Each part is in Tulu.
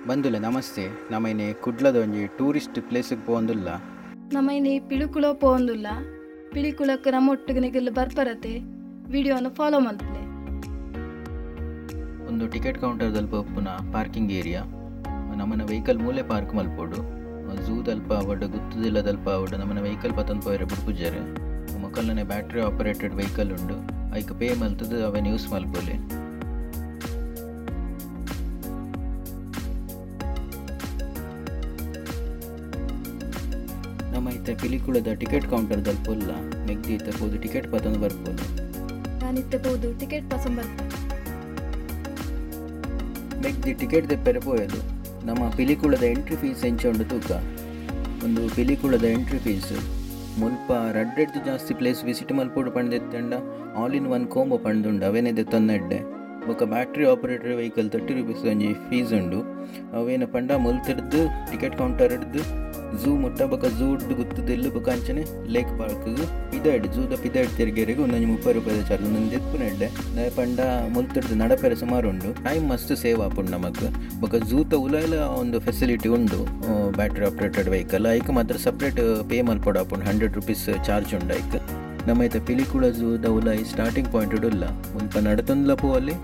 ಬಂಧುಲೆ ನಮಸ್ತೆ. ನಮ ಇನಿ ಕುಡ್ಲದ ಒಂಜಿ ಟೂರಿಸ್ಟ್ ಪ್ಲೇಸ್ಗೆ ಪೋವೊಂದುಲ್ಲ. ನಮ ಇನಿ ಪಿಲಿಕುಳ ಪೋವೊಂದುಲ್ಲ. ಪಿಲಿಕುಳಕ್ಕೆ ನಮ್ಮ ಒಟ್ಟಿಗೆ ನಿಗಲ್ ಬರ್ಪರತೆ ವಿಡಿಯೋನ ಫಾಲೋ ಮಲ್ಪಲೆ. ಒಂದು ಟಿಕೆಟ್ ಕೌಂಟರ್ ದಲ್ಪ ಉಪ್ಪುನ ಪಾರ್ಕಿಂಗ್ ಏರಿಯಾ. ನಮ್ಮನ ವೆಹಿಕಲ್ ಮೂಲೆ ಪಾರ್ಕ್ ಮಲ್ಪೊಡು. ಝೂ ದಲ್ಪ ಆವಡ್ ಗುತ್ತುದಿಲ್ಲ ದಲ್ಪ ಆವಡ್ ನಮ್ಮನ ವೆಹಿಕಲ್ ಪತೊಂದು ಪೋಯೆರೆ ಬುಡ್ಪುಜೆರ್. ಮೊಕಲ್ನನೆ ಬ್ಯಾಟ್ರಿ ಆಪರೇಟೆಡ್ ವೆಹಿಕಲ್ ಉಂಡು. ಐಕ್ ಪೇ ಮಲ್ತುದು ಅವೆನ್ ಯೂಸ್ ಮಲ್ಪೊಲಿ. ನಮ ಇತ್ತೆ ಪಿಲಿಕುಳದ ಟಿಕೆಟ್ ಕೌಂಟರ್ ದಲ್ಪ ಉಲ್ಲ. ಮೆಗ್ದಿ ಇತ್ತೆ ಪೋದು ಟಿಕೆಟ್ ಪತೊಂದು ಬರ್ಪೊಲು. ನಾನಿತ್ತೆ ಪೋದು ಟಿಕೆಟ್ ಪಸಂ ಬರ್ಪೆ. ಮೆಗ್ದಿ ಟಿಕೆಟ್ ದೆಪ್ಪೆರೆ ಪೋಯಲು. ನಮ್ಮ ಪಿಲಿಕುಳದ ಎಂಟ್ರಿ ಫೀಸ್ ಎಂಚ ಉಂಡು ತೂಕ. ಒಂದು ಪಿಲಿಕುಳದ ಎಂಟ್ರಿ ಫೀಸ್ ಮುಲ್ಪ ರಡ್ಡೆಡ್ದು ಜಾಸ್ತಿ ಪ್ಲೇಸ್ ವಿಸಿಟ್ ಮಲ್ಪೊಡು ಪಂಡೆತ್ತಂಡ ಆಲ್ ಇನ್ ಒನ್ ಕೋಂಬೋ ಪಂಡುಂಡು ಅವೇನೆ ದೆತ್ತೊಂದು ಎಡ್ಡೆ. ಬೊಕ ಬ್ಯಾಟ್ರಿ ಆಪರೇಟೆಡ್ ವೆಹಿಕಲ್ 30 ರುಪೀಸ್ ಒಂಜಿ ಫೀಸ್ ಉಂಡು. ಅವೇನ ಪಂಡ ಮುಲ್ತಿರ್ದು ಟಿಕೆಟ್ ಕೌಂಟರ್ ಹಿಡ್ದು ಝೂ ಮುಟ್ಟ ಬೊಕ ಝೂ ಹಿಡ್ದು ಗುತ್ತುದಿಲ್ಲು ಬೊಕ ಅಂಚನೆ ಲೇಕ್ ಪಾರ್ಕ್ ಪಿದೈಡ್ ಝೂದ ಪಿದೈಡ್ ತಿರ್ಗೆರೆಗ್ ಒಂದೊಂಜಿ 30 ರೂಪಾಯಿದ ಚಾರ್ಜ್ ಒಂದೊಂದು ದೆಪ್ಪುನ ಎಡ್ಡೆ. ದಾಯೆ ಪಂಡ ಮುಲ್ತಿರ್ದು ನಡಪೆರೆ ಸುಮಾರು ಉಂಡು. ಟೈಮ್ ಮಸ್ತ್ ಸೇವ್ ಆಪುಂಡು ನಮಕ್. ಬೊಕ ಝೂತ ಉಲಾಯಿಲ ಒಂದು ಫೆಸಿಲಿಟಿ ಉಂಡು ಬ್ಯಾಟ್ರಿ ಆಪರೇಟೆಡ್ ವೆಹಿಕಲ್. ಐಕ್ ಮಾತ್ರ ಸಪ್ರೇಟ್ ಪೇ ಮಲ್ಪೊಡು ಆಪುಂಡು. 100 ರುಪೀಸ್ ಚಾರ್ಜ್ ಉಂಡು ಐಕ್. ನಮ್ಮ ಇತ್ತೆ ಪಿಲಿಕುಳ ಝೂದ ಉಲಾಯಿ ಸ್ಟಾರ್ಟಿಂಗ್ ಪಾಯಿಂಟ್ ಉಲ್ಲ. ಮುಲ್ಪ ನಡತೊಂದುಲ ಪೋವೊಲಿ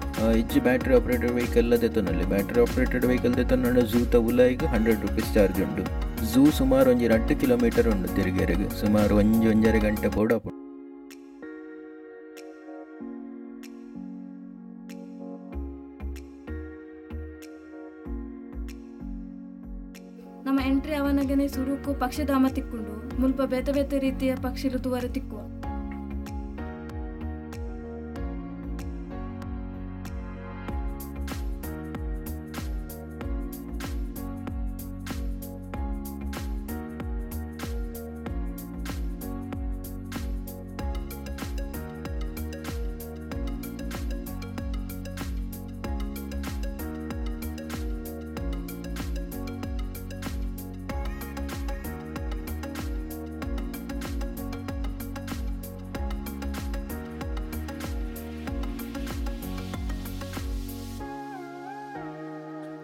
ಇಜ್ಜಿ ಬ್ಯಾಟ್ರಿ ಆಪರೇಟೆಡ್ ವೆಹಿಕಲ್ ದೆತ್ತೊನೊಲಿ. ಬ್ಯಾಟ್ರಿ ಆಪರೇಟೆಡ್ ವೆಹಿಕಲ್ ದೆತ್ತೊನೊಂಡ ಝೂತ ಉಲಾಯಿಗ್ 100 ರುಪೀಸ್ ಚಾರ್ಜ್ ಉಂಡು. ಝೂ ಸುಮಾರು ಒಂಜಿ 2 ಕಿಲೋಮೀಟರ್ ಉಂಡು ತಿರುಗೆರೆಗ್. ಸುಮಾರು ಒಂಜಿ ಒಂಜರೆ ಗಂಟೆ ಬೋಡಾಪುಂಡು. ನಮ್ಮ ಎಂಟ್ರಿ ಅವನಗನೆ ಸುರುಕು ಪಕ್ಷಿಧಾಮ ತಿಕ್ಕೊಂಡು. ಮುಲ್ಪ ಬೇತೆ ಬೇತೆ ರೀತಿಯ ಪಕ್ಷಿಲು ತೂವರೆ ತಿಕ್ಕುವ.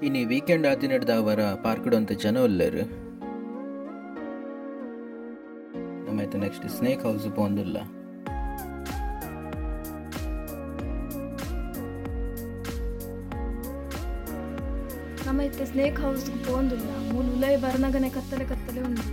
ಇನಿ ವೀಕೆಂಡ್ ಆದಿನಡ್ದಾವರ ಪಾರ್ಕ್ಡ್ ಅಂತ ಜನ ಉಲ್ಲೆರ್. ನಮ್ಮ ನೆಕ್ಸ್ಟ್ ಸ್ನೇಕ್ ಹೌಸ್ ಪೋಂದುಲ್ಲ. ನಮ್ಮ ಇತ್ತೆ ಸ್ನೇಕ್ ಹೌಸ್ ಪೋಂದುಲ್ಲ. ಮೂಲು ಉಲೈ ಬರ್ನಗನೆ ಕತ್ತಲೆ ಕತ್ತಲೆ ಉಂಡು.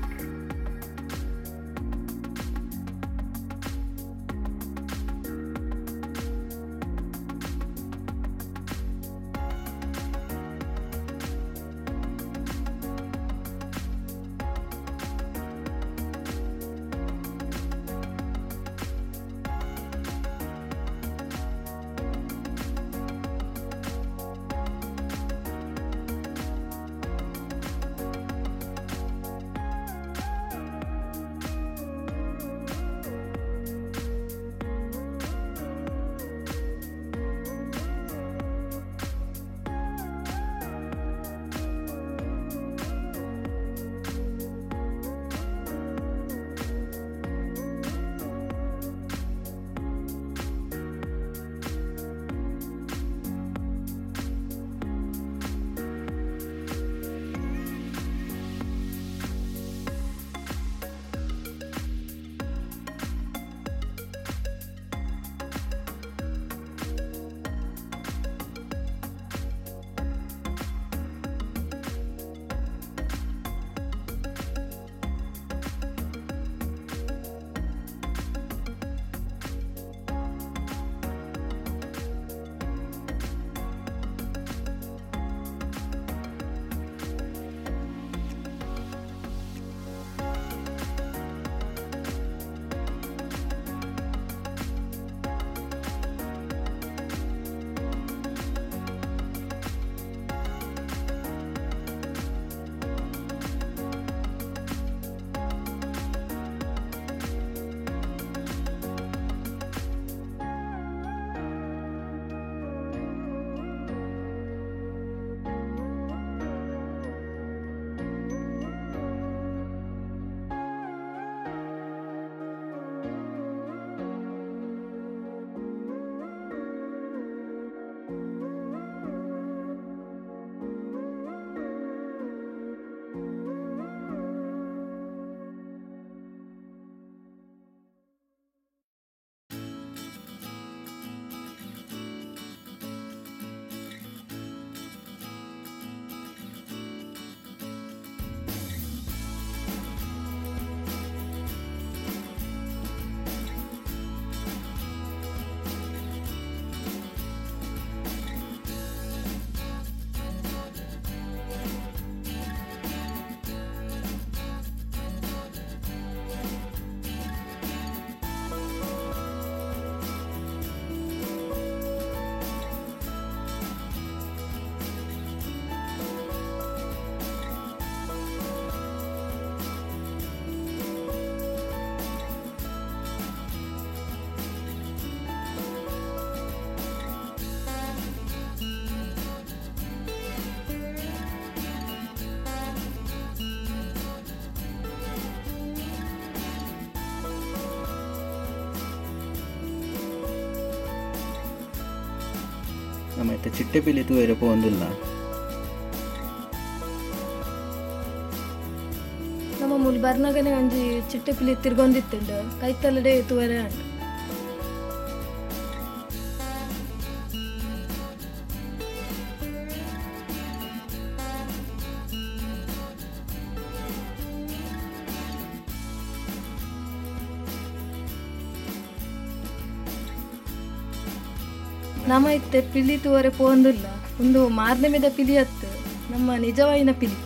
ಇತ್ತೆ ಚಿಟ್ಟೆಪಿಲಿ ತೂಯೆರೆ ಪೋವೊಂದುಲ್ಲ. ನಮ್ಮ ಮೂಲು ಬರ್ನಗನೆ ಒಂಜಿ ಚಿಟ್ಟೆಪಿಲಿ ತಿರ್ಗೊಂದಿತ್ತುಂಡು ಕೈತಲಡೆ ತೂವರೆ ಆಂಡ್. ನಮ ಇತ್ತೆ ಪಿಲಿ ತೂವರೆ ಪೋಂದುಲ್ಲ. ಉಂದು ಮಾರ್ನೆಮಿದ ಪಿಲಿ ಅತ್ತು, ನಮ್ಮ ನಿಜವಾಯಿನ ಪಿಲಿ.